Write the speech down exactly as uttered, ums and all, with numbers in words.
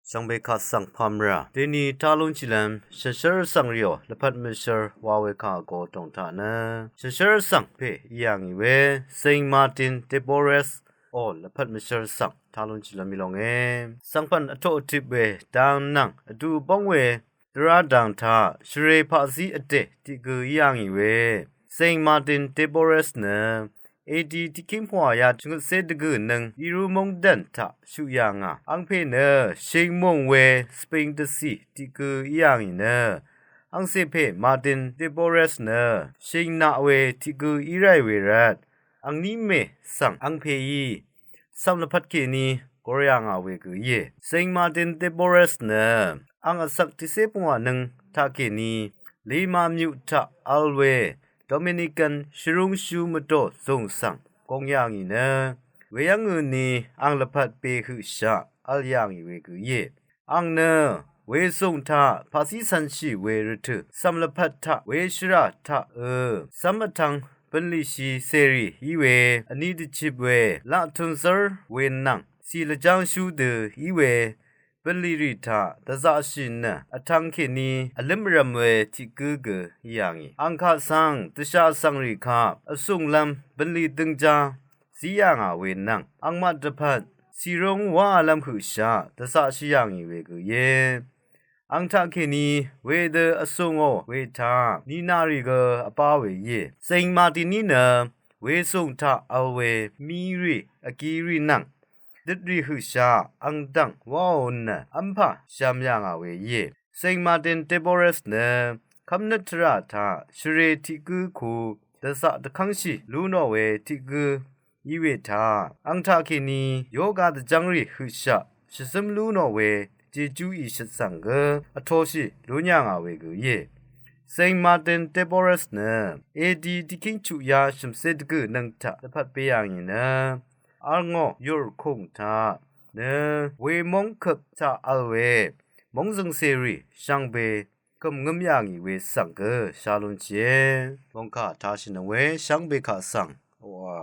Shvngbe kaq svng pamra deni talunshilvm shvnshvr svng rìò lvpat mvshvr wa we kaq go tong taq nø shvnshvr svng pè í yà ngì we Saint Martin de Porres ò lvpat mvshvr svng talunshilvm í longe. Svngpv̀n vtoq vtip we dang nvng vdu bóng we dvrá dang taq shvre paqzí vdè tiq gø í yà ngì we Saint Martin de Porres nø A D tiqkíng pvwà ya chvngøtcé dvgø̀ nøng Iru mungdv̀n taq shuq yà ngà. Angpè nø shing mùng we Spain dvcì tiq gø í yà ngì nø angcè pè Martin de Porres nø shing naq we tiq gø í ráì we rvt angní mè svng angpèí cv̀m lvpat kèní gor yà ngà we gø íe. Saint Martin de Porres nø ang vsvk tiqcé pvwà nøng taq kèní Lima myuq taq vl we Dominican shvrúngshú mvdò zùng svng gong yà ngì nø weyv́ng øni ang lvpat be høqshaq vl yà ngì we gø íe. Ang nø wezùng taq paqcí cv̄nshì we rvtø̀ cv̀m lvpat taq weshvrà taq ø cv́m vtvng bønlìshi cèrì í we vní dvchip we laq tùnzv́r we nvng cì lvjángshú dø í we bønlì rì taq dvzaqshì nø vtvng kèní vlǿm vrv̄m we tiq gǿ gø í yà ngì. Ang kaq svng dvshà svngrì kaq vsùnglv́m bønlì døngjá zí yà ngà we nvng angmaq dvpvt cìrúng wálv́m høqshaq dvzaqshì yà ngì we gø íe. Ang taq kèní wedø vsùngò we taq ninarì gø vbá we íe. Saint Martin í nø wesùng taq vl we mírì vgirì nvng døtrì høqshaq ang dv̀ng wáò nø v́mpà shv̄m yà ngà we íe. Saint Martin de Porres nø kv́mnøt tvrà taq shvre tiq gǿ ku dvzaq dvkv́ngshì lú nò we tiq gǿ í we taq ang taq kèní yoga dvjv́ngrì høqshaq shvzǿm lú nò we jejú í shøt svng gø vtoshì lún yà ngà we gø íe. Saint Martin de Porres nø A D tiqkíng chuq ya shø̀mcé dvgø̀ nøng taq dvpvt be yà ngì nø vl ngò yùrkùng taq nø we móng køp taq vl we móng zøngcèrì shvngbe kø̀m ngǿm yà ngì we svng gø sha lúnshìe. Mòngkà tashìnøng we shvngbe kaq svng oqà